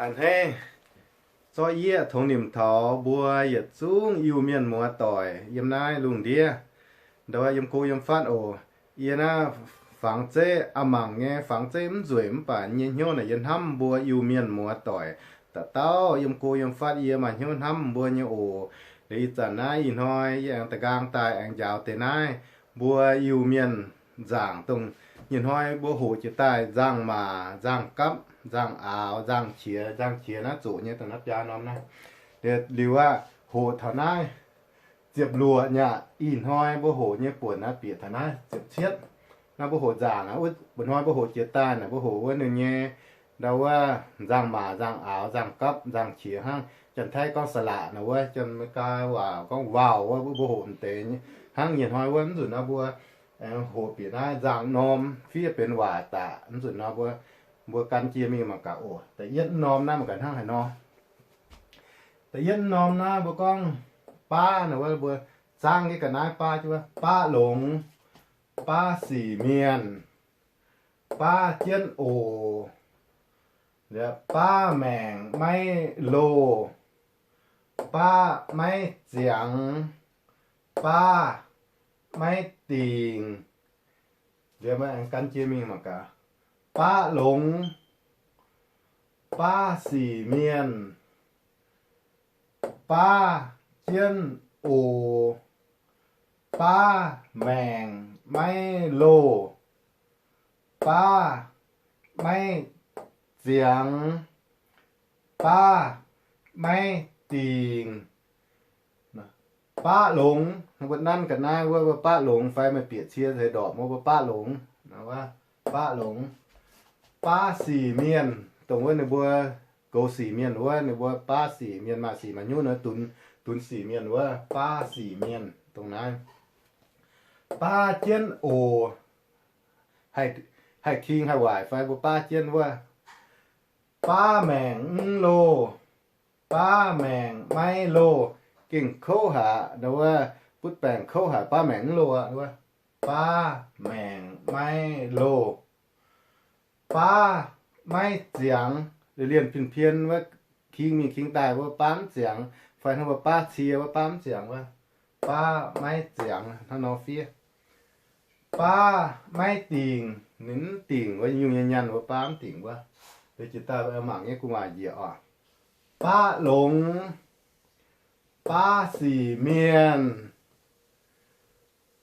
A'hneiv, zorqv yie tongx nimc taux mbuo yietc zungv Iu-Mienh muoz-doic yiem naaiv lungh ndiev, ndau yiem go yiem fatv oc. Yie naaiv fangx zeiv a'mangc nyei, fangx zeiv mv nzueic mv baac nyei hnyouv naaic yie hnamv mbuo Iu-Mienh muoz-doic dauh dauh yiem go yiem fatv. Yie maaih hnyouv hnamv mbuo nyei oc. Liuz ih zanc naaiv ih hnoi yie aengx da'nqaang daaih aengx njaaux deix naaiv mbuo Iu-Mienh nzaangc, dongh nyei hnoi mbuo hoqc jiex daaih nzangc-maac, nzangc-gapv, nzangc-aaux, nzangc-qiex. Nzangc-qiex naaiv zoqc nyei dongh naaiv biaa norm naaiv. Liuz aqv, hoqc taux naaiv ziepc luoqc nyei aqv. Ih hnoi mbuo hoqc nyei buonc naaiv bieqc taux naaiv ziepc cietv. Naaiv mbuo hoqc nzaangc aqv. Wuov hnoi mbuo hoqc jiex daaih naaic mbuo hoqc wuov ninh nyei, ndau wuov nzangc-maac, nzangc-aaux, nzangc-gapv, nzangc-qiex hnangv. Janx-Taiv gorngv สระ naaic wuov, Janx-Meigaa waac gorngv wow wuov, mbuo hoqc m'deix hnangv. Nyei hnoi wuov mv nzunc nor mbuo aengx hoqc bieqc naaiv nzangc-norm fiev benx waac daaih. Mv nzunc nor mbuo, mbuo gan jienv mingh mangc gaax oc. Da'yietv norm naaiv mangc gaax hnangv haaix nor. Da'yietv norm naaiv mbuo gorngv baav naaic wuov, mbuo zaangv jienv ga'naaiv baav jienv wuov, baav longx, baav sic mienh, baav jienv oc, baav maengc maiv loh, baav maiv ziangx, baav maiv dingc. Liuz mbuo aengx gan jienv mingh mangc gaax. Baav longx, baav sic mienh, baav jienv oc, baav maengc maiv loh, baav maiv ziangx, baav maiv dingc. Baav longx, mbuo nanv ga'naaiv wuov, mbuo baav longx fai meih bieqc cie nzeix ndorpc wuov, mbuo baav longx, baav longx. Baav sic mienh, dongh wuov ninh mbuo goux sic mienh wuov, ninh mbuo baav sic mienh, maaih sic maaih nyungc nor dunx, dunx sic mienh wuov, baav sic mienh dongh naaiv. Baav jienv oc, haih, haih king haih waaic fai mbuo baav jienv wuov. Baav maengc mv loh, baav maengc maiv loh, gengh kouv haic, ndau wuov butv baengc kouv haic, baav maengc mv loh aqv, baav maengc maiv loh. Baav maiv ziangx, lienh pien-pien wuov, king mingh king daaih wuov baav mv ziangx, fai hnangv mbuo baav cie wuov baav mv ziangx wuov, baav maiv ziangx hnangv nor fiev. Baav maiv dingc, ninh mv dingc wuov, nyungc nyei nyaanh wuov baav mv dingc wuov. Liuz jiex daaih mangc nyei gu'nguaaic njiec oc. Baav longx, baav sic mienh,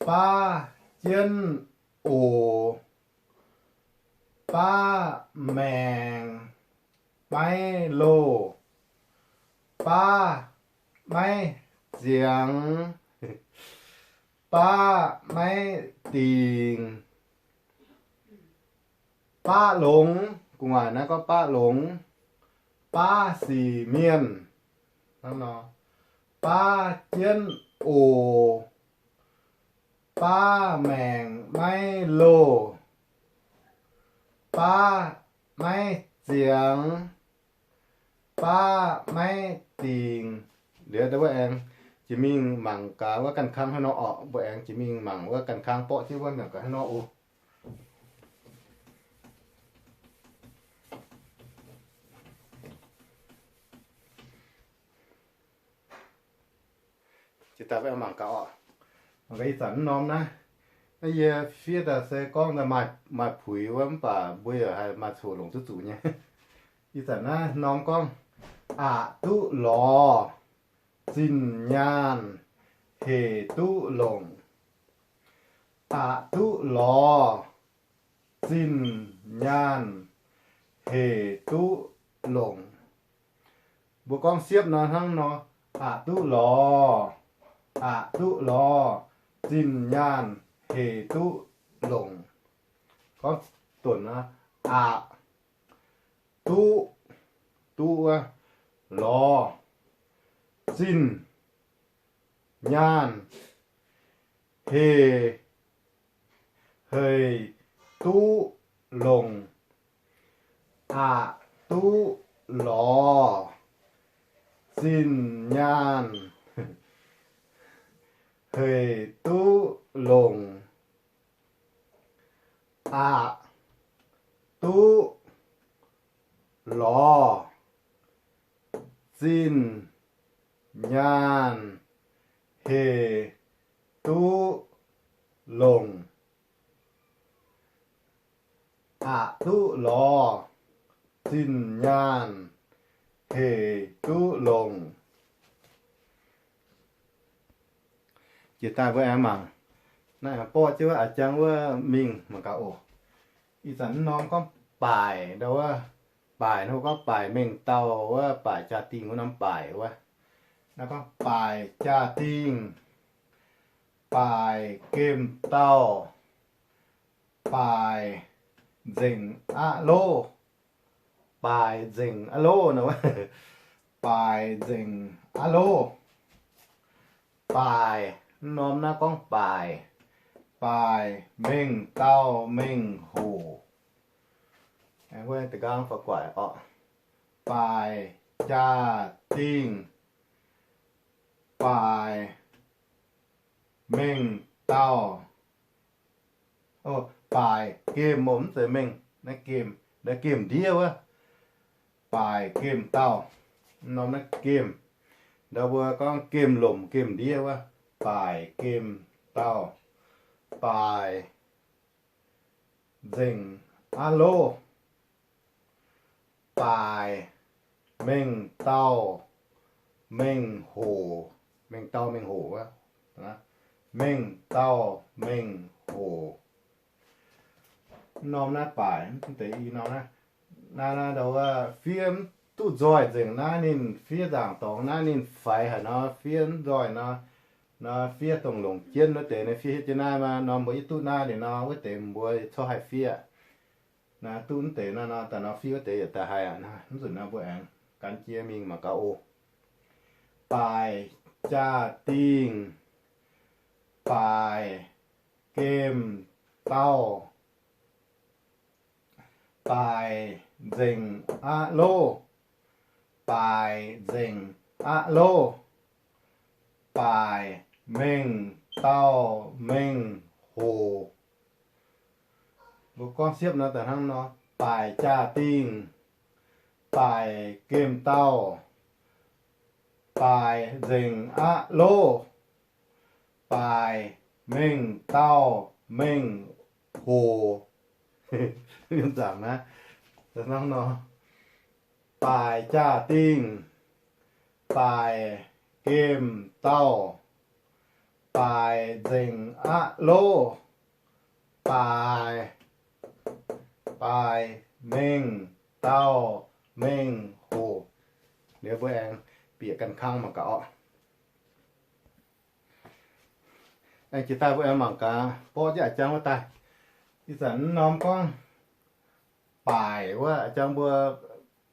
baav jienv oc, baav maengc maiv loh, baav maiv ziangx, baav maiv dingc. Baav longx, gu'nguaaic naaiv gorngv baav longx, baav sic mienh, hnangv nor, baav jienv oc, baav maengc maiv loh, baav maiv ziangx, baav maiv dingc. Liuz ndau wuov aengx jiex mingh mangc gaax wuov ganh kang hnangv nor orqc. Mbuo aengx jiex mingh mangc wuov ganh kang borqv jienv wuov mangc gaax hnangv nor oc. Jiex daaih mangc gaax oc. Mangc gaax ih zanc mv norm naaiv. Naaiv yie fiev daaih se gorngv maaih, maaih puix wuov mv baac mbuo yaac haih maaih coc longc duqv zuqc nyei. Ih zanc naaiv norm gorngv, aqc duqv lorz zinh nyaanh hec duqv longc. Aqc duqv lorz zinh nyaanh hec duqv longc. Mbuo gorngv siepv nor hnangv nor, aqc duqv lorz, aqc duqv lorz zinh nyaanh hec duqv longc. Gorngv duonc nor, aqc duqv, duqv wuov, lorz, zinh nyaanh hec, hec duqv longc. Aqc duqv lorz zinh nyaanh hec duqv longc. Aqc duqv lorz zinh nyaanh hec duqv longc. Aqc duqv lorz zinh nyaanh hec duqv longc. Jiex daaih mbuo aengx mangc, naaiv aengx borqv jienv wuov a'jang wuov mingh mangc gaax oc. Ih zanc mv norm gorngv baaic ndau wuov, baaic nor gorngv baaic mengh dauh wuov, baaic jaa-dingh wuov norm baaic wuov. Naaiv gorngv baaic jaa-dingh, baaic gemh dauh, baaic nzengc aqv loh, baaic nzengc aqv loh nor, baaic nzengc aqv loh. Baaic, mv norm naaiv gorngv baaic, baaic mengh dauh mengh hoc. Aengx wuov deix nqaang faaux guaic orqc. Baaic jaa-dingh, baaic mengh dauh, baaic gemh, mv zeiz mengh, naaiv gemh, naaiv gemh ndiev wuov. Baaic gemh dauh, mv norm naaiv gemh. Ndau mbuo gorngv gemh lomc gemh ndiev wuov, baaic gemh dauh, baaic nzengc aqv loh, baaic mengh dauh mengh hoc, mengh dauh mengh hoc wuov, mengh dauh mengh hoc. Mv norm naaiv baaic, mv deix i norm naaiv, naaiv, naaiv ndau wuov fiev mv duqv nzoih nzengc naaiv ninh fiev nzaangc dorngx naaiv ninh faix haic nor, fiev mv nzoih nor, nor fiev dongh longc jienv wuov deix, naaiv fiev hietv jienv naaiv maah, norm mbuo yie duqv naaiv ninh nor, wuov deix mbuo corc haih fiev. Naaiv duqv mv deix nor, nor daaih nor fiev wuov deix yietc daaih haih aqv. Mv nzunc nor mbuo aengx gan jiex mingh mangc gaax oc. Baaic jaa-dingh, baaic gemh dauh, baaic nzengc aqv loh, baaic nzengc aqv loh, baaic mengh dauh mengh hoc. Mbuo gorngv siepv nor daaih hnangv nor, baaic jaa-dingh, baaic gemh dauh, baaic nzengc aqv loh, baaic mengh dauh mengh hoc. Mienh zaangc naaiv, hnangv nor, baaic jaa-dingh, baaic gemh dauh, baaic nzengc aqv loh, baaic, baaic mengh dauh mengh hoc. Liuz mbuo aengx bieqc ganh kang mangc gaax orqc. Aengx jiex daaih mbuo aengx mangc gaax borqv jienv a'jang wuov daaih. Ih zanc mv norm gorngv baaic wuov, a'jang mbuo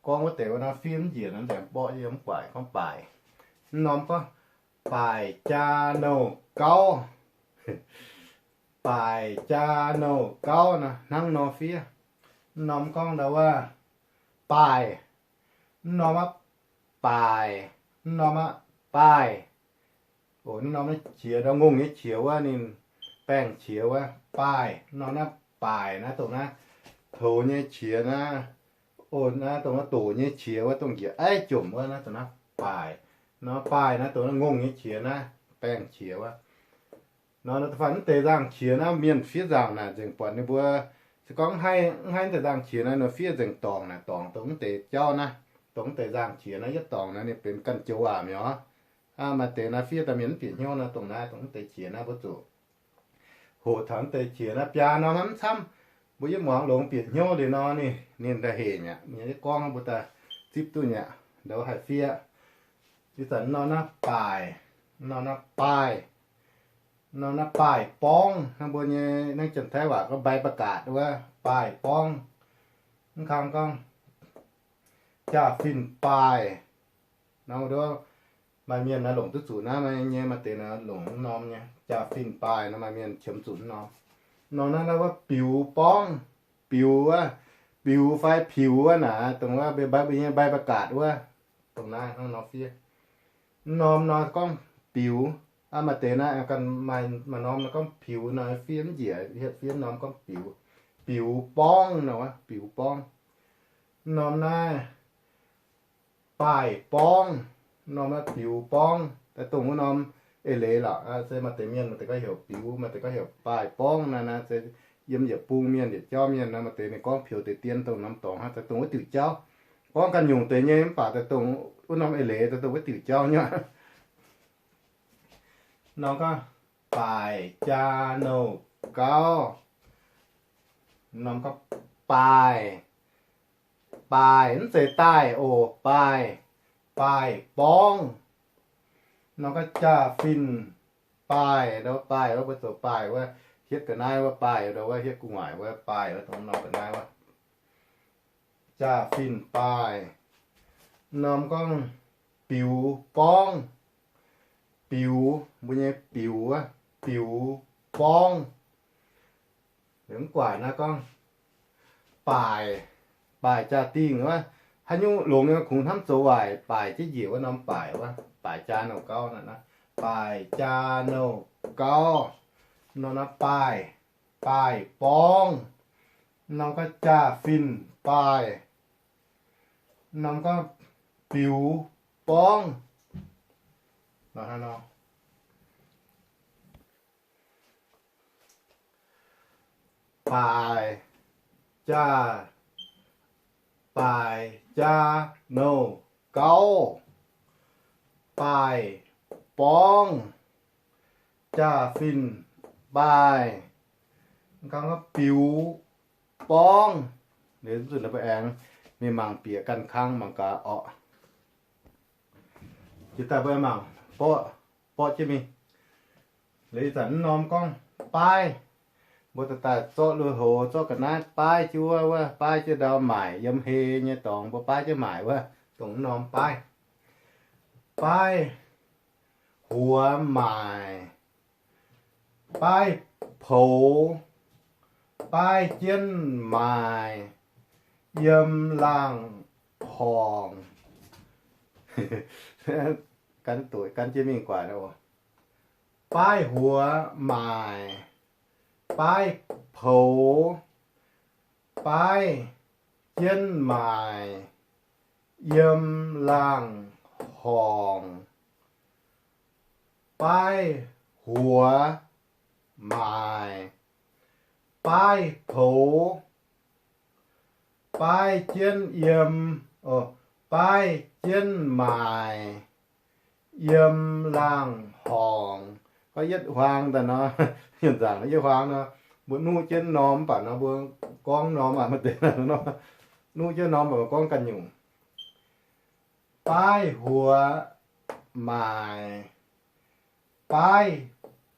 gorngv wuov deix wuov nor fiev mv njiec nor, aengx borqv yiem mv guaaic gorngv baaic. Mv norm gorngv baaic jaa nouh gauv. Baaic jaa nouh gauv nor hnangv nor fiev. Mv norm gorngv ndau wuov, baaih. Mv norm aqv, baaic. Mv norm aqv, baaih. Oc, mv norm naaiv qiex ndau, ngongh nyei qiex wuov, ninh baengh qiex wuov, baaih. Mv norm naaiv baaic naaiv dongh naaiv toux nyei qiex naaiv. Oc, naaiv dongh naaiv doqc nyei qiex wuov, dongh njiec aiv jomc wuov, naaiv dongh naaiv baaic. Nor baaih naaiv dongh naaiv ngongh nyei qiex naaiv, baengh qiex wuov. Nor, nor da'faanh mv deix nzangc qiex naaiv, mienh fiev nzangc naaic nzengc buatc ninh mbuo, se gorngv mv haih, mv haih mv deix nzangc qiex naaiv nor fiev nzengc dorngc naaic, dorngc dongh mv deix jauv naaiv, dongh mv deix nzangc qiex naaiv yietv dorngc naaiv ninh benx ganh joux waac mi'aqv. Aa, maaih deix naaiv fiev daaih mienh mv bieqc hnyouv naaiv, dongh naaiv, dongh mv deix qiex naaiv mbuo zuqc hoqc taux mv deix qiex naaiv biaa nor mv camv. Mbuo yietv muangx longx bieqc hnyouv liuz nor ninh, ninh daaih hec mi'aqv, ninh yietv gorngv mbuo daaih zipv duqv mi'aqv, ndou haih fiev. Ih zanc nor naaiv baaic, nor naaiv baaih, nor naaiv baaih borngv, hnangv mbuo nyei naaiv janx-taiv waac gorngv ใบประกาศ wuov, baaih borngv. Mv kang gorngv jaa-fin baaih. Nor maaih mienh naaiv longc duqv zuqc naaiv nyei, maaih deix naaiv longc mv norm nyei, jaa-fin baaih nor maaih mienh qiemx zuqc mv norm. Nor naaiv, naaiv wuov biux borngv, biux wuov, biux fai piux wuov naaic, dongh wuov mbuo nyei ใบประกาศ wuov, dongh naaiv hnangv nor fiev. Mv norm nor gorngv biux. Aa, maaih deix naaiv ganh maaih norm nor gorngv piux nor fiev mv njiec, hietv fiev norm gorngv biux. Biux borngv nor wuov, biux borngv. Mv norm naaiv baaih borngv, norm naaiv biux borngv, daaih dongh wuov norm eix leiz lorqc. Se maaih deix mienh maaih deix gorngv heuc biux, maaih deix gorngv heuc baaih borngv naaiv, naaiv se yiem yietc bung mienh, yietc jauv mienh naaiv, maaih deix ninh gorngv peux deix dien dongh norm dorngx hnangv, daaih dongh wuov diuc jauv. Gorngv ganh nyungc deix nyei mv baac daaih dongh wuov norm eix leiz daaih dongh wuov diuc jauv nyei. Norm gorngv baaic jaa nouh gauv. Norm gorngv baaih, baaih mv zeiz daaih oc, baaih, baaih borngv. Norm gorngv jaa-fin baaih, ndau baaih wuov, mbuo zoux baaih wuov, hietv ga'naaiv wuov baaih, ndau wuov hietv gu'nguaaic wuov baaih wuov, dongh norm ga'naaiv wuov. Jaa-fin baaih. Norm gorngv biux borngv. Biux, mbuo nyei biux wuov, biux borngv. Liuz mv guaax naaiv gorngv baaic, baaic jaa-dingh wuov. Haaix nyungc longx nyei kungx hnamv zoux waaic, baaic jienv njiec wuov norm baaic wuov, baaic jaa nouh gauv naaiv, baaic jaa nouh gauv. Norm naaiv baaih, baaih borngv. Norm gorngv jaa-fin baaih. Norm gorngv biux borngv. Baaic jaa, baaic jaa nouh gauv, baaih borngv, jaa-fin baaih, biux borngv. Liuz mv zuqc mbuo aengx mingh mangc bieqc ganh kang mangc gaax orqc. Jiex daaih mbuo mangc borqv, borqv jienv mingh. Liuz ih zanc mv norm gorngv baaiv, mbuo daaih daaih zorqv lui-houx zorqv ga'naaiv baaiv jienv wuov, wuov baaiv jienv ndau maaic yiem hei nyei dorngx, mbuo baaiv jienv maaic wuov, dongh mv norm baaiv. Baaiv huox maaic, baaiv poux, baaiv jienv maaic yiem laangh horngc. Gan doqc gan jienv mingh guaax. Baaiv huox maaic, baaiv poux, baaiv jienv maaic yiem laangh horngc. Baaiv huox maaic, baaiv poux, baaiv jienv yiem, baaiv jienv maaic yiem laangh horngc. Gorngv yietv huaang daaih nor, yietv nzaangc yietv huaang nor, mbuo nuqv jienv norm mv baac nor mbuo gorngv norm aqv, maaih deix nuqv jienv norm mv baac gorngv ganh nyungc. Baaiv huox maaic, baaiv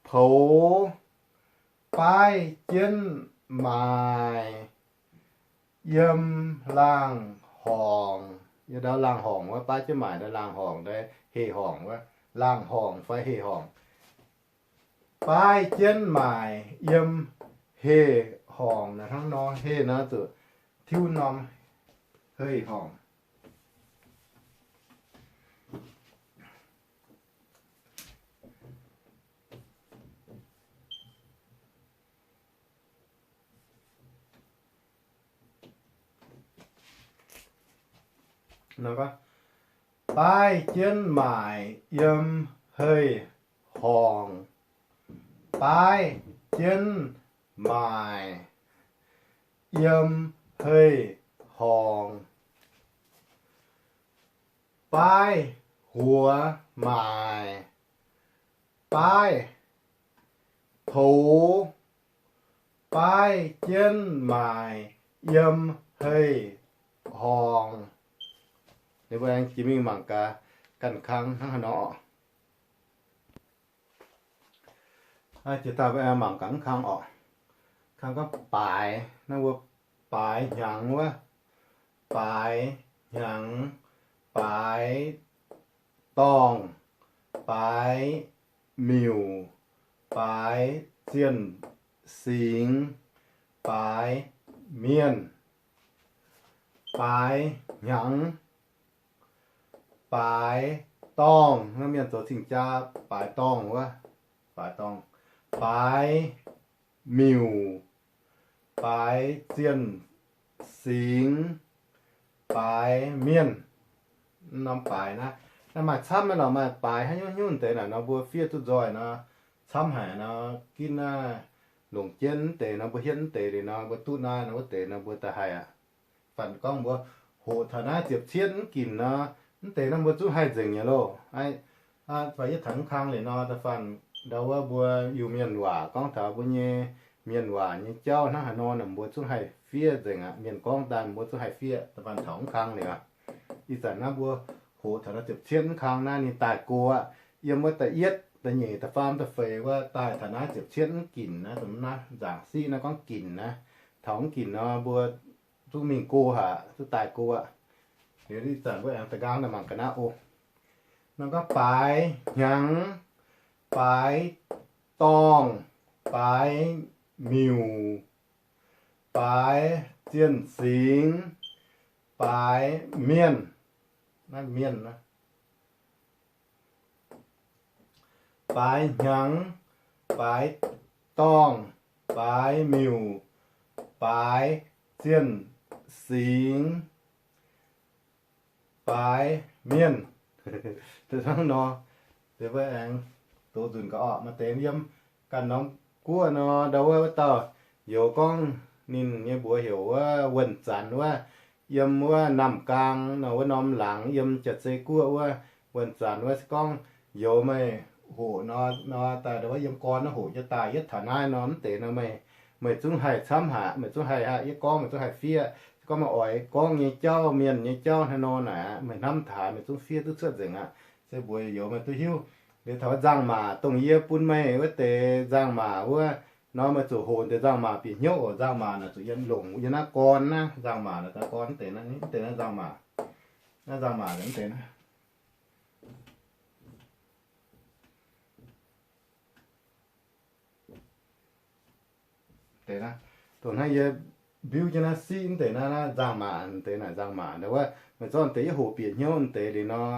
poux, baaiv jienv maaic yiem laangh horngc. Yiem ndau laangh horngc wuov, baaiv jienv maaic ndau laangh horngc, ndau heh horngc wuov, laangh horngc fai heh horngc. Baaiv jienv maaic yiem heh horngc naaiv hnangv nor, heh nor zuqc tiuv norm heh horngc. Baaiv jienv maaic yiem heh horngc. Baaiv jienv maaic yiem heh horngc. Baaiv huox maaic, baaiv poux, baaiv jienv maaic yiem heh horngc. Ninh mbuo aengx jiex mingh mangc gaax ganh kang hnangv haaix nor oc. Jiex daaih mbuo aengx mangc gaax mv kang oc. Kang gorngv baaix, naaiv mbuo baaix hnyangx wuov, baaix hnyangx, baaix dorngh, baaix miuc, baaix zienh singx, baaix mienh, baaix hnyangx, baaix dorngh. Naaiv mienh zoux cing-jaa baaix dorngh wuov, baaix dorngh, baaix miuc, baaix zienh singx, baaix mienh. Norm baaix naaiv, naaiv maaih camv nyei lorqc, maaih baaix haaix nyungc nyungc deix naaic nor mbuo fiev duqv nzoih nor, camv haic nor, ginv naaiv longc jienv mv deix nor mbuo hietv mv deix liuz nor mbuo duqv naaiv nor wuov deix nor mbuo da'haih aqv. Faanh gorngv mbuo hoqc taux naaiv ziepc cietv mv ginc nor, mv deix nor mbuo zungv haih nzengc nyei loh. Fai yie taux mv kang liuz nor, da'faanh ndau wuov mbuo Iu-Mienh waac gorngv taux mbuo nyei mienh waac nyei jauv hnangv haaix nor, mbuo zungv haih fiev nzengc aqv. Mienh gorngv daaih mbuo zungv haih fiev. Da'faanh taux mv kang liuz aqv, ih zanc naaiv mbuo hoqc taux naaiv ziepc cietv mv kang naaiv ninh daaih go aqv. Yiem wuov da'yietv, da'nyeic, da'faam, da'feix wuov daaih taux naaiv ziepc cietv mv ginc naaiv, dongh naaiv nzaangc siqv naaiv gorngv ginc naaiv. Taux mv ginc nor mbuo zungv mingh go haic, zungv daaih go aqv. Liuz ih zanc mbuo aengx da'nqaang mangc ga'naaiv oc. Nor gorngv baaix hnyangx, baaix dorngh, baaix miuc, baaix zienh singx, baaix mienh. Naaiv mienh, baaix hnyangx, baaix dorngh, baaix miuc, baaix zienh singx, baaix mienh. Hnangv nor, mbuo aengx doz nzunc ga'orqc. Maaih deix yiem ganh norm guoqv nor, ndau wuov wuov dauh youz gorngv ninh nyei mbuox heuc wuov Wuonh Zanx wuov, yiem wuov Namh Gaang nor, wuov norm laangz yiem Jaav-Zei Guoqv wuov. Wuonh Zanx wuov se gorngv youz meih hoqc nor, nor daaih ndau wuov yiem gorn naaiv hoqc jienv daaih yietv taux naaiv nor, mv deix nor meih, meih zungv haih camv haic, meih zungv haih haic, yie gorngv meih zungv haih fiev. Se gorngv meih oix gorngv nyei jauv, mienh nyei jauv hnangv nor naaic, meih hnamv taux meih zungv fiev duqv cuotv nzengc aqv. Se mbuox youz meih duqv hiuv. Liuz taux wuov nzangc-maac dongh yie bun meih wuov deix nzangc-maac wuov, nor meih zuqc hoqc deix nzangc-maac bieqc hnyouv oc. Nzangc-maac naaic zuqc yiem longc yiem naaiv gorn naaiv, nzangc-maac naaiv daaih gorn mv deix naaiv, mv deix naaiv nzangc-maac. Naaiv nzangc-maac mv deix naaiv. Dongh naaiv yie mbiuv jienv naaiv siqv mv deix naaiv, naaiv nzangc-maac deix naaic, nzangc-maac ndau wuov meih zorqv deix yietv hoqc bieqc hnyouv mv deix liuz nor,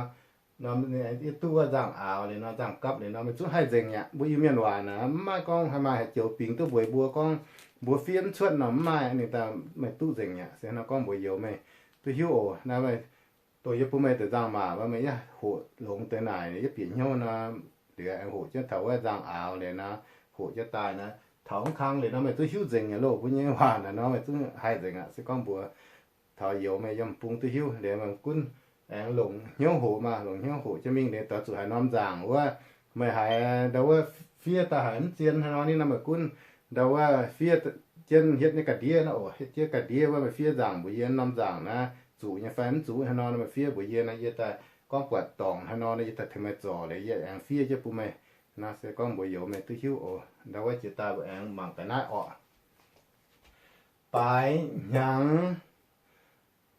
nor yie duqv wuov nzangc-aaux liuz nor, nzangc-gapv liuz nor, meih zungv haih nzengc aqv. Mbuo Iu-Mienh waac naaic mv maaih gorngv haih maaih haaix joux bingx duqv mbuox mbuo gorngv mbuo fiev mv cuotv nor, mv maaih. Ninh daaih meih duqv nzengc aqv. Se nor gorngv mbuox youz meih duqv hiuv oc. Naaiv meih dongh yie bun meih deix nzangc-maac wuov, meih yietv hoqc longx deix naaic, yietv bieqc hnyouv nor, liuz aengx hoqc jienv taux wuov nzangc-aaux liuz nor, hoqc jienv daaih nor, taux mv kang liuz nor meih zungv hiuv nzengc aqv loh. Mbuo nyei waac naaic nor meih zungv haih nzengc aqv. Se gorngv mbuox taux youz meih yiem bung duqv hiuv liuz meih gunv aengx longc hnyouv hoqc maah, longc hnyouv hoqc jienv mingh liuz daaih zuqc haaix norm nzangc wuov, meih haiz ndau wuov fiev daaih haiz mv zien hnangv nor, ninh nor meih gunv ndau wuov fiev jienv hietv nyei ga'ndiev nor oc, hietv jienv ga'ndiev wuov meih fiev nzangc mbuox yie norm nzangc naaiv zuqc nyei fai mv zuqc hnangv nor, meih fiev mbuox yie nor, yie daaih gorngv buatc dorngc hnangv nor, yie daaih tengx meih zorc liuz yie aengx fiev jienv bun meih. Nor se gorngv mbuox youz meih duqv hiuv oc. Ndau wuov jiex daaih mbuo aengx mangc ga'naaiv orqc. Baaix hnyangx,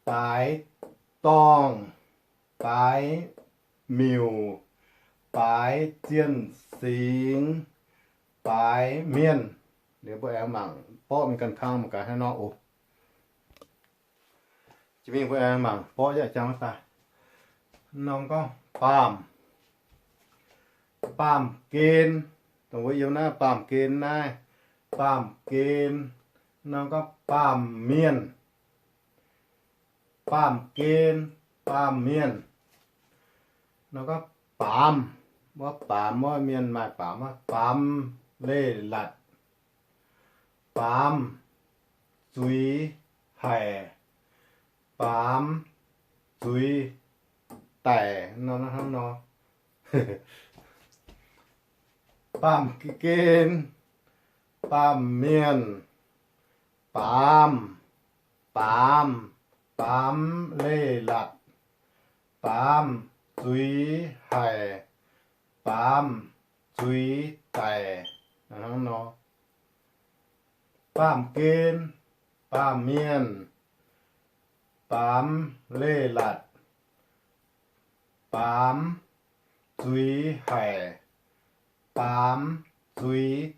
baaix dorngh, baaix miuc, baaix zienh singx, baaix mienh. Liuz mbuo aengx mangc borqv mingh ganh kang mangc gaax hnangv nor oc. Jiex mingh mbuo aengx mangc borqv yaac jangx daaih. Norm gorngv baamh, baamh gen, dongh mbuo yiem naaiv baamh gen naaiv, baamh gen. Norm gorngv baamh mienh, baamh gen, baamh mienh. Nor gorngv baamz, wuov baamz, wuov mienh maaih baamz, wuov baamz leiz-latc, baamz zuiz haic, baamz zuiz daic, nor hnangv nor. Baamh gen, baamh mienh, baamz, baamz, baamz leiz-latc, baamz zuiz haic, baamz zuiz daic, hnangv nor. Baamh gen, baamh mienh, baamz leiz-latc, baamz zuiz haic, baamz zuiz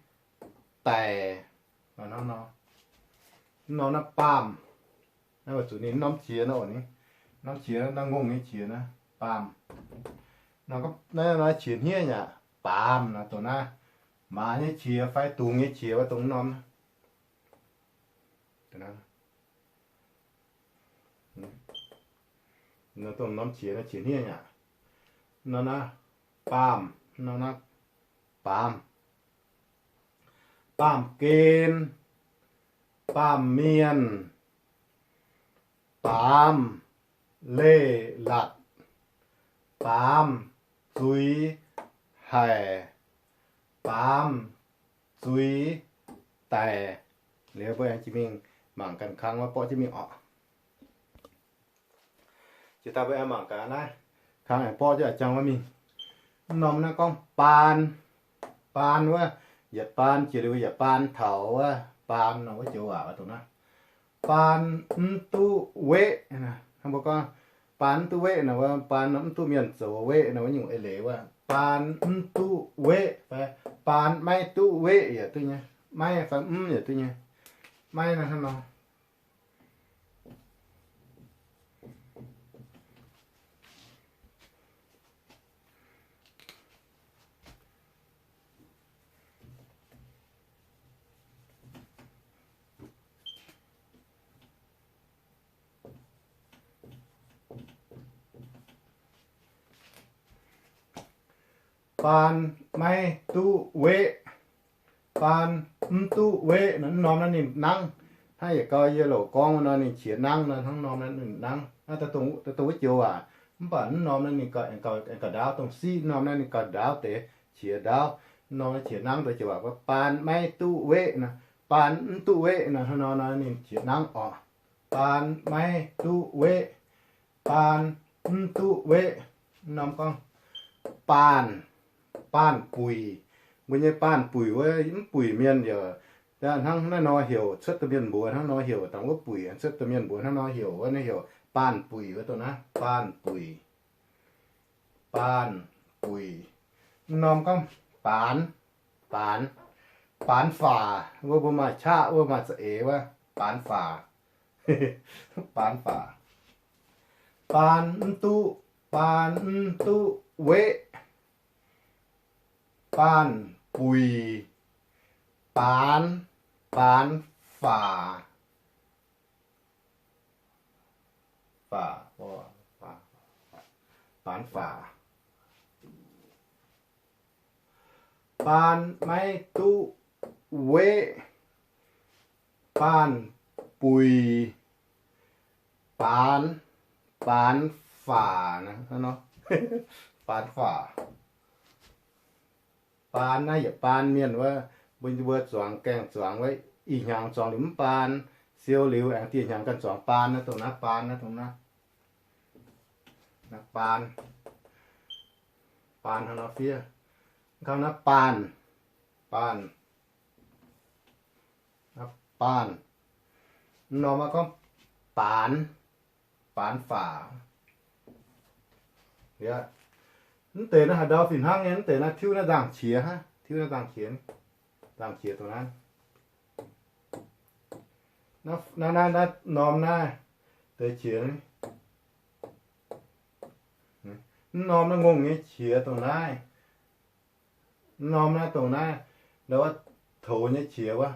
daic, hnangv nor. Mv norm naaiv baamh, naaiv weic zuqc ninh mv norm qiex nor, ninh mv norm qiex, naaiv ngongh nyei qiex naaiv, baamh. Naaiv, naaiv qiex hniev nyei aqv, baamz naaiv dongh naaiv maaz nyei qiex fai dungz nyei qiex wuov dongh mv norm naaiv. Dongh norm qiex, qiex hniev aqv. Norm naaiv baamh, norm naaiv baamh, baamh gen, baamh mienh, baamz leih latc, baamz zuiz haic, baamz zuiz daic. Liuz mbuo aengx jiex mingh mangc ganh kang wuov borqv jienv mingh oc. Jiex daaih mbuo aengx mangc gaax naaiv, kang aengx borqv jienv jangx wuov mingh. Mv norm naaiv gorngv baan, baan wuov, yietc baan jiex liuz yietc baan taux wuov baan nor wuov joux waac dongh naaiv. Baan mv duqv weqv, hnangv mbuo gorngv baan mv duqv weqv nor wuov, baan mv duqv mienh zoux weqv nor wuov nyungc eix leiz wuov, baan mv duqv weqv fai baan maiv duqv weqv yaac duqv nyei, maiv fai mv yaac duqv nyei. Maiv naaiv hnangv nor. Baan maiv duqv weqv, baan mv duqv weqv nor, mv norm naaiv ninh nangv. Hnangv yietc gau yie louc gorngv nor, ninh qiex nangv nor, hnangv norm naaiv ninh nangv. Naaiv dongh wuov joux waac, mv baac mv norm naaiv ninh gauh, gauh ndaauv, dongh siqv norm naaiv ninh gauh ndaauv deix, qiex ndaauv. Mv norm naaiv qiex nangv deix joux waac, baan maiv duqv weqv nor, baan mv duqv weqv nor, hnangv nor nor ninh qiex nangv oc. Baan maiv duqv weqv, baan mv duqv weqv. Mv norm gorngv baanh, baanh buic. Mbuo nyei baanh buic wuov, mv buic mienh yaac hnangv naaiv nor heuc, cuotv domh mienh mbuox hnangv nor heuc, dangh wuov buic cuotv domh mienh mbuox hnangv nor heuc wuov, naaiv heuc baanh buic wuov dongh naaiv, baanh buic, baanh buic. Mv norm gorngv baanx, baanx, baanx faaux, wuov mbuo maaih qaqv wuov maaih za'eix wuov, baanx faaux, baanx faaux. Baan mv duqv, baan mv duqv weqv, baanh buic, baanx, baanx faaux, faaux, baanx faaux. Baan maiv duqv weqv, baanh buic, baanx, baanx faaux, baanx faaux. Baan naaiv yietc baan mienh wuov, mbuo, mbuo zuangx gaengh zuangx wuov, ih hnyangx zuangx liuz mv baan, siou liuz aengx dieh hnyangx ganh zuangx baan naaiv dongh naaiv, baan naaiv dongh naaiv, naaiv baan, baan hnangv nor fiev, kangv naaiv baanh, baanh, baanh. Mv norm gorngv baanx, baanx faaux. Mv deix naaiv haaix ndau fih hnangv nyei, mv deix naaiv tiuv naaiv nzangh qiex hnangv, tiuv naaiv nzangh qiex, nzangh qiex dongh naaiv. Naaiv, naaiv, naaiv norm naaiv deix qiex, mv norm naaiv ngongh nyei qiex dongh naaiv. Mv norm naaiv dongh naaiv, ndau wuov toux nyei qiex wuov.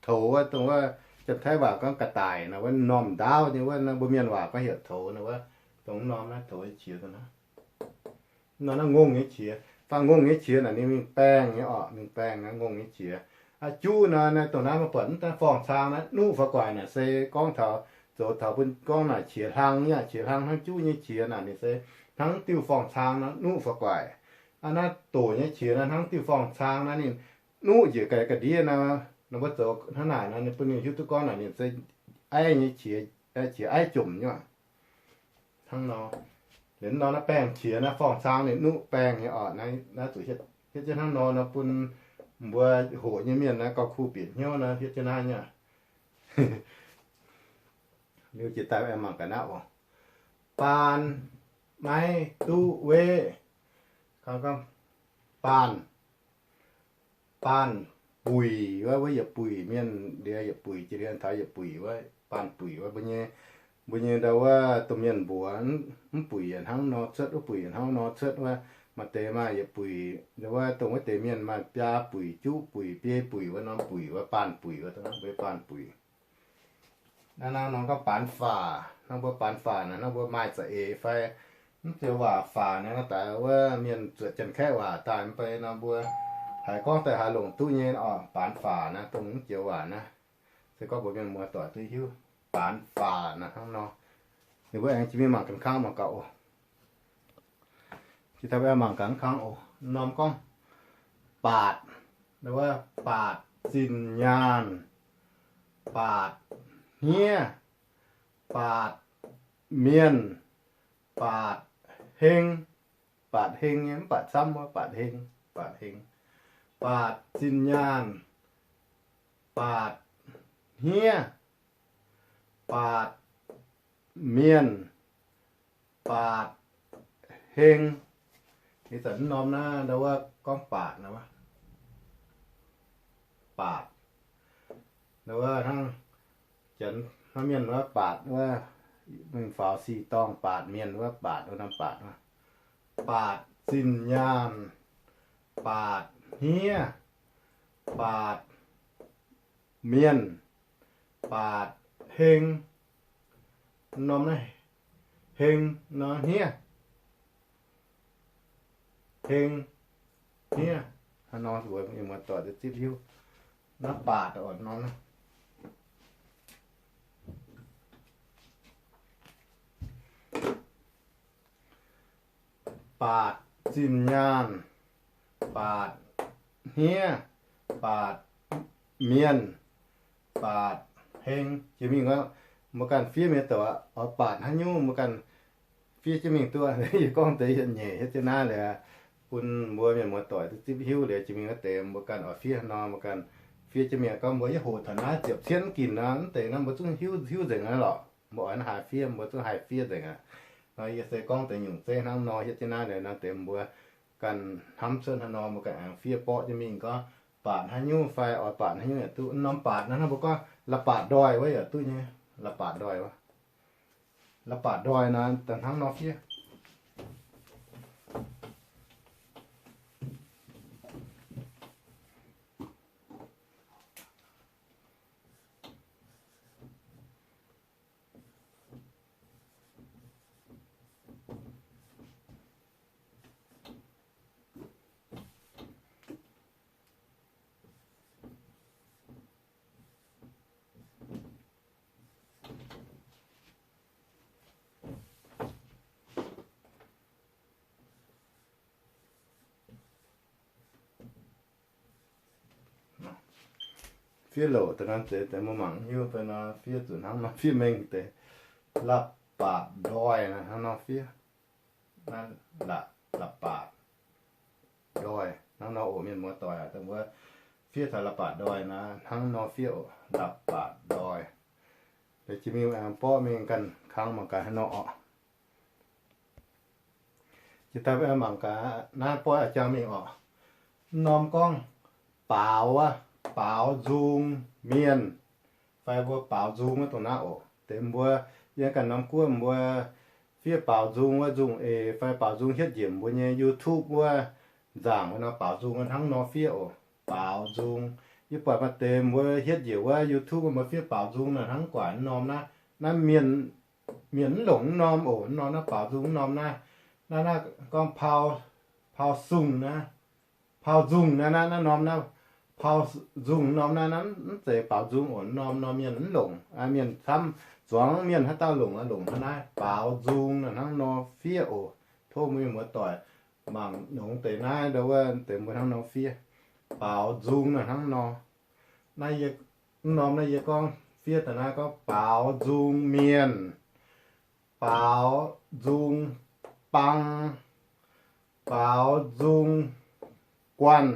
Toux wuov dongh wuov, Janx-Taiv waac gorngv ga'daic nor wuov, norm ndaauv nyei wuov, mbuo Mienh waac gorngv heuc toux nor wuov, dongh mv norm naaiv toux nyei qiex dongh naaiv. Mv norm naaiv ngongh nyei qiex. Faanh ngongh nyei qiex naaic ninh mingh baengh nyei orqc, mingh baengh naaiv ngongh nyei qiex. Aa, juv nor, naaiv dongh naaiv mv buatc mv daan forng-cang naaiv nuqv faaux guaic naaic se gorngv taux, zoux taux bun gorngv naaic qiex hlang nyei, qiex hlang hnangv juv nyei qiex naaic ninh se hnangv diuh forng-cang nor nuqv faaux guaic. Aa, naaiv doc nyei qiex naaiv hnangv diuh forng-cang naaiv ninh nuqv njiec ga'ndiev nor, nor mbuo zoux hnangv naaic nor ninh bun ninh hiuv duqv gorngv naaic ninh se aiv nyei qiex, qiex aiv jomc nyei. Hnangv nor, liuz nor naaiv baengh qiex naaiv forng-cang ninh nuqv baengh nyei orqc. Naaiv zuqc hietv jienv hnangv nor nor bun mbuo hoqc nyei mienh naaiv gauh kuh bieqc hnyouv naaiv hietv jienv naaiv nyei. Liuz jiex daaih aengx mangc gaax naaiv oc. Baan maiv duqv weqv, baanh, baanh buic wuov, wuov yietc buic mienh ndie yietc buic, jiex ndie taux yietc buic wuov, baanh buic wuov. Mbuo nyei, mbuo nyei ndau wuov domh mienh mbuox, mv buic yaac hnangv nor cuotv, wuov buic yaac hnangv nor cuotv wuov. Maaih deix maaih yietc buic, ndau wuov dongh wuov deix mienh maaih biaa buic, juqv buic, biei buic wuov, norm buic wuov, baanh buic wuov, dongh naaiv mbuo baanh buic. Naaiv norm gorngv baanx faaux, Hnangv mbuo baanx faanc naaic, hnangv mbuo maaih za'eix fai mv joux waac faanc naaic, daaih wuov mienh zuotc Janx-Kaeqv waac daaih mv bei nor, mbuo haiz gorngv daaih haaix longc duqv nyei oc. Baanx faanc naaic, dongh mv joux waac naaiv, se gorngv mbuox mienh muoz-doic duqv hiuv, baanx faanc naaic hnangv nor. Ninh mbuo aengx jiex mingh mangc gaax kangv mangc gaax oc. Jiex daaih mangc gaax kangv oc. Norm gorngv baatc, wuov baatc zinh nyaanh, baatc hniev, baatc mienh, baatc heng, baatc heng nyei, mv baatc camv wuov, baatc heng, baatc heng, baatc zinh nyaanh, baatc hniev, baatc mienh, baatc heng. Ih zanc mv norm naaiv ndau wuov gorngv baatc naaiv, baatc, ndau wuov hnangv, janx hnangv mienh wuov baatc wuov, mingh faaux sic dorngh baatc mienh wuov, baatc wuov norm baatc wuov, baatc zinh nyaanh, baatc hniev, baatc mienh, baatc heng. Norm naaiv heng nor hniev, heng, hniev. Hnangv nor mbuox mienh muoz-doic duqv zipv hiuv. Naaiv baatc oc, norm naaiv baatc zinh nyaanh, baatc hniev, baatc mienh, baatc heng. Jiex mingh wuov, mbuo ganh fiev mienh doqc aqv, oix baatc haaix nyungc mbuo ganh fiev jienv mingh duqv. Yie gorngv deix yietc nyeic hietv jienv naaiv liuz, bun mbuo mienh muoz-doic duqv zipv hiuv liuz, jiex mingh wuov deix mbuo ganh oix fiev haaix nor mbuo ganh fiev jienv mingh. Gorngv mbuo yie hoqc taux naaiv ziepc cietv mv ginc nor, mv deix naaiv mbuo zungv hiuv, hiuv nzengc naaiv lorqc. Mbuo oix naaiv haaix fiev mbuo zungv haih fiev nzengc aqv. Nor yie se gorngv deix nyungc zeiv hnangv nor hietv jienv naaiv liuz nor, deix mbuo ganh hnamv cuotv haaix nor mbuo ganh aengx fiev borqv jienv mingh. Gorngv baatc haaix nyungc fai oix baatc haaix nyungc yaac duqv. Norm baatc naaiv hnangv mbuo gorngv la'baatc ndoih wuov yaac duqv nyei. La'baatc ndoih wuov, la'baatc ndoih naaiv hnangv nor fiev. Fiev louc deix nor, deix deix mbuo mangc hiuv fai nor, fiev zuqc hnangv nor fiev mengh deix. La'baatc ndoih naaiv hnangv nor fiev. Naaiv la'baatc ndoih hnangv nor oc. Mienh muoz-doic aac, dongh mbuo fiev taux la'baatc ndoih naaiv hnangv nor fiev oc. La'baatc ndoih. Liuz jiex mingh aengx borqv mingh ganh kangx mangc gaax haaix nor oc. Jiex daaih mangc gaax naaiv borqv a'jang mingh oc. Mv norm gorngv baaux wuov, baaux nzung mienh, fai mbuo baaux nzung wuov dongh naaiv oc. Deix mbuo yiem ganh norm guoqv mbuo fiev baaux nzung wuov nzung eix fai baaux nzung hietv njiec mbuo nyei YouTube wuov nzaangc wuov nor, baaux nzung wuov hnangv nor fiev oc. Baaux nzung. Yie buatc maaih deix mbuo hietv njiec wuov YouTube wuov mbuo fiev baaux nzung naaic hnangv guaaic mv norm naaiv. Naaiv mienh, mienh mv longc mv norm oc. Mv norm naaiv baaux nzung mv norm naaiv. Naaiv, naaiv gorngv pau, pau sung naaiv, pau nzung naaiv, naaiv, naaiv norm naaiv, pau nzung norm naaiv, naaiv mv zeiz baaux nzung oc. Mv norm nor mienh mv longc. Mienh camv zuangx mienh haaix dauh longc, longc hnangv naaiv baaux nzung naaic hnangv nor fiev oc. Tov mbuo mienh muoz-doic mangc nongx deix naaiv ndau wuov deix mbuo hnangv nor fiev. Baaux nzung naaic hnangv nor. Naaiv yie, mv norm naaiv yie gorngv fiev daaih naaiv gorngv baaux nzung mienh, baaux nzung bang, baaux nzung guanh.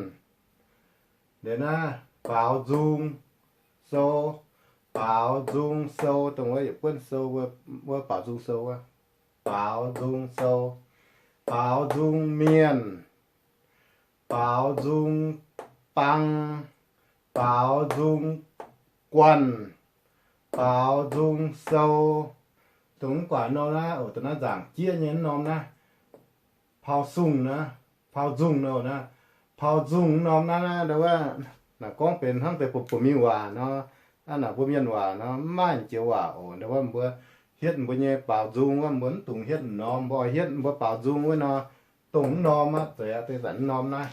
Liuz naaiv baaux nzung sou, baaux nzung sou, dongh wuov yietc buonv sou wuov baaux nzung sou wuov, baaux nzung sou, baaux nzung mienh, baaux nzung bang, baaux nzung guanh, baaux nzung sou. Dongh mv guaaic norm naaiv oc, dongh naaiv nzaangc jieqv nyei mv norm naaiv, pau sung naaiv, pau nzung nor naaiv, pau nzung mv norm naaiv, naaiv ndau wuov naaic gorngv benx hnangv deix buoz-miuh waac nor, naaiv naaic mbuo mienh waac nor mv maaih joux waac oc. Ndau wuov mbuo hietv mbuo nyei baaux nzung wuov, mbuo mv dungx hietv m'norm, mbuo hietv mbuo baaux nzung wuov nor, dongh m'norm aqv, zeiz aqv, deix zanc m'norm naaiv.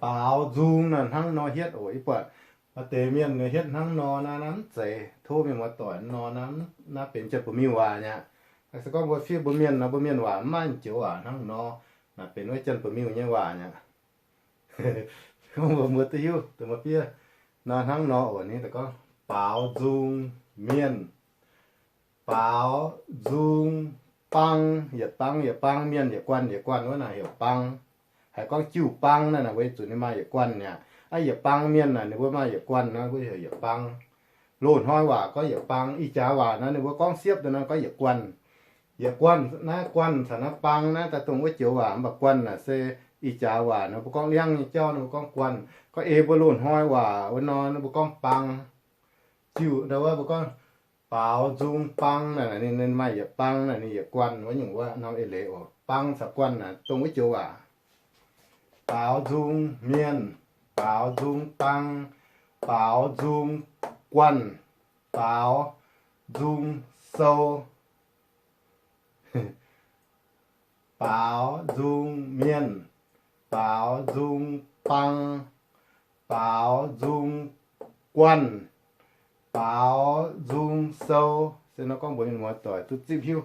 Baaux nzung naaiv hnangv nor hietv oc. Yie buatc maaih deix mienh hietv hnangv nor naaiv, naaiv mv zeiz. Tov mienh muoz-doic, nor naaiv, naaiv benx janx-buoz-miuh waac nyei aqv. Se gorngv mbuo fiev mbuo mienh nor, mbuo mienh waac mv maaih joux waac hnangv nor. Naaiv benx wuov janx-buoz-miuh nyei waac nyei aqv. Gorngv mbuo mbuo duqv hiuv, duqv mbuo fiev nor hnangv nor oc. Ninh daaih gorngv baaux nzung mienh, baaux nzung bang, yietc bang yietc bang, mienh yietc guanh yietc guanh wuov naaic heuc bang. Haiz gorngv jiu-baang naaiv naaic, weic zuqc ninh maaih yietc guanh aqv. Aa, yietc bang mienh naaic ninh mbuo maaih yietc guanh nor, mbuo heuc yietc bang. Loz-hnoi waac gorngv yietc bang, ih jaax waac naaiv ninh mbuo gorngv siepv daaih nor gorngv yietc guanh. Yietc guanh naaiv, guanh caux naaiv bang naaiv daaih dongh wuov joux waac, mv baac guanh naaic se ih jaax waac nor mbuo gorngv liangv nyei jauv nor mbuo gorngv guanh. Gorngv ei mbuo loz-hnoi waac wuov nor, mbuo gorngv bang. Jiu ndau wuov mbuo gorngv baaux nzung bang naaic, ninh, ninh maaih yietc bang naaic, ninh yietc guanh wuov nyungc wuov norm eix leiz oc. Bang caux guanh naaic dongh wuov joux waac. Baaux nzung mienh, baaux nzung bang, baaux nzung guanh, baaux nzung sou, baaux nzung mienh, baaux nzung bang, baaux nzung guanh, baaux nzung sou. Se nor gorngv mbuox mienh muoz-doic duqv zipv hiuv.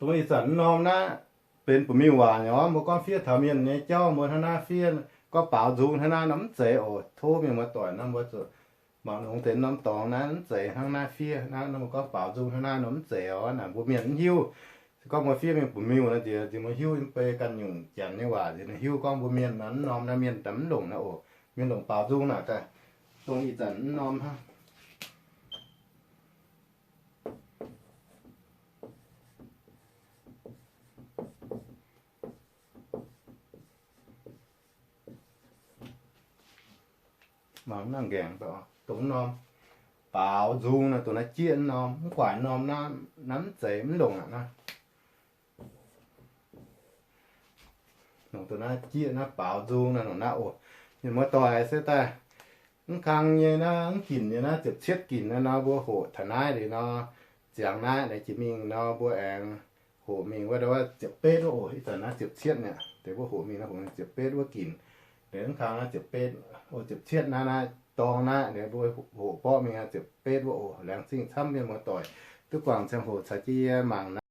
Dongh ih zanc m'norm naaiv benx buoz-miuh waac nyei oc. Mbuo gorngv fiev taux mienh nyei jauv mbuo hnangv naaiv fiev, gorngv baaux nzung hnangv naaiv nor mv zeiz oc. Tov mienh muoz-doic nor mbuo zuqc mangc longx deix norm dorngx naaiv mv zeiz hnangv naaiv fiev naaiv. Nor mbuo gorngv baaux nzung hnangv naaiv nor mv zeiz oc. Naaic mbuo mienh mv hiuv. Se gorngv mbuo fiev mingh buoz-miuh nor nziex, nziex mbuo hiuv mv bei ganh nyungc janx nyei waac nziex, hiuv gorngv mbuo mienh naaiv mv norm naaiv mienh daaih mv longc naaiv oc. Mienh longc baaux nzung naaic daaih dongh ih zanc mv norm hnangv. Mangc nangh nqaengc dongh norm baaux nzung naaiv, dongh naaiv jieqv norm, mv guaaic norm naaiv, naaiv mv zeiz mv longc aqv naaiv. Longc dongh naaiv jieqv naaiv baaux nzung naaiv, longc naaiv oc. Mienh muoz-doic se daaih mv kang nyei naaiv, mv ginc nyei naaiv, ziepc cietv ginc naaiv nor, mbuo hoqc taux naaiv liuz nor, ziangx naaiv naaiv jiex mingh nor, mbuo aengx hoqc mingh wuov, wuov ziepc betv wuov oc. Ih zanc naaiv ziepc cietv mi'aqv. Deix mbuo hoqc mingh naaiv, hoqc mingh ziepc betv wuov ginc. Liuz mv kang naaiv ziepc betv, o, ziepc cietv naaiv, naaiv dorng naaiv, liuz mbuo hoqc borqv mingh ziepc betv wuov oc. Laengz zingh camv mienh muoz-doic duqv guangc ziangh hoc caux jienv yie mangc naaiv.